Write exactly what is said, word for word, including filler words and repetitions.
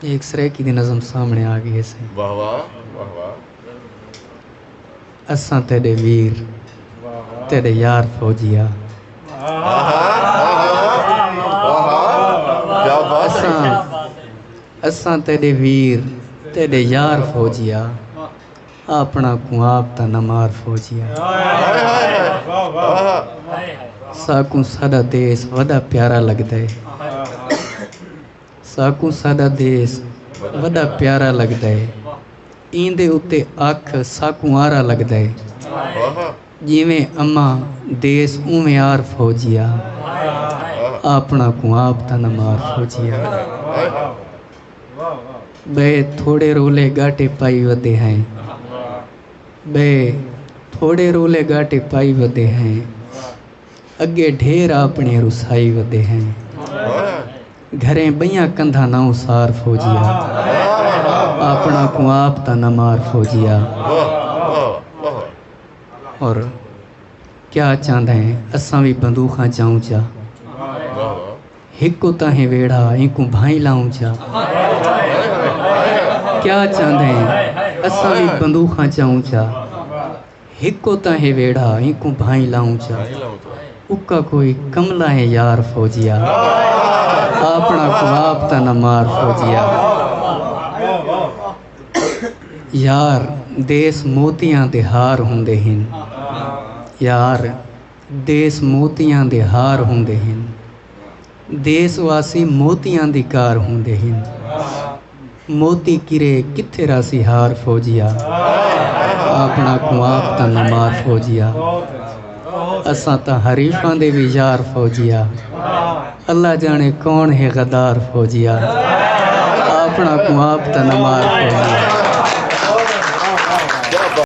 ایک سرائیکی دی نظم سامنے آ گئی ہے سائیں۔ واہ واہ، واہ واہ۔ اساں تیڈے ویر، تیڈے یار فوجیا۔ آہا، آہا، آہا۔ کیا بات ہے۔ اساں اساں تیڈے ویر، تیڈے یار فوجیا۔ اپنا کوں آپ تاں نہ مار فوجیا۔ ہائے ہائے ہائے۔ آہا۔ ساکوں ساڈا دیس وڈا پیارا لگدا ہے۔ ساکوں ساڈا دیس وڈا پیارا لگدا ہے۔ ایندے اتے اکھ ساکوں آرا لگدا ہے۔ آہا۔ جیویں اماں دیس اونویں آر فوجیا۔ اپنا کوں آپ تاں نہ مار فوجیا۔ ہائے ہائے۔ بئے تھوڑے رولے گاٹے پائی ودے ہیں۔ بئے تھوڑے رولے گاٹے پائی ودے ہیں۔ اگے ڈھیر اپنے رسائی ودے ہیں۔ واہ۔ گھریں بئیاں کندھاں نہ اسار فوجیا۔ اپنا کوں آپ تاں نہ مار فوجیا۔ واہ، واہ، واہ۔ اور کیا چاہندے ہیں اساں وی بندوخاں چاؤں چا۔ واہ، واہ۔ ہکو تاں ہے ویڑھا اینکوں بھائیں لاؤں چا۔ کیا چاہندے ہیں اساں وی بندوخاں چاؤں چا۔ ہکو تاں ہے ویڑھا اینکوں بھائیں لاؤں چا۔ اکا کوئی کملا ہے یار فوجیا۔ اپنا کوں آپ تاں نہ مار فوجیا۔ یار دیس موتیاں دے ہار ہوندے ہن۔ یار دیس موتیاں دے ہار ہوندے ہن۔ دیس واسی موتیاں دی کار ہوندے ہن۔ موتی کرے کتھے راسی ہار فوجیا۔ اپنا کوں آپ تاں نہ مار فوجیا۔ اساں تاں حریفاں دے وی یار فوجیا۔ اللہ جانے کون ہے غدار فوجیا۔ اپنا کوں آپ تاں نہ مار فوجیا۔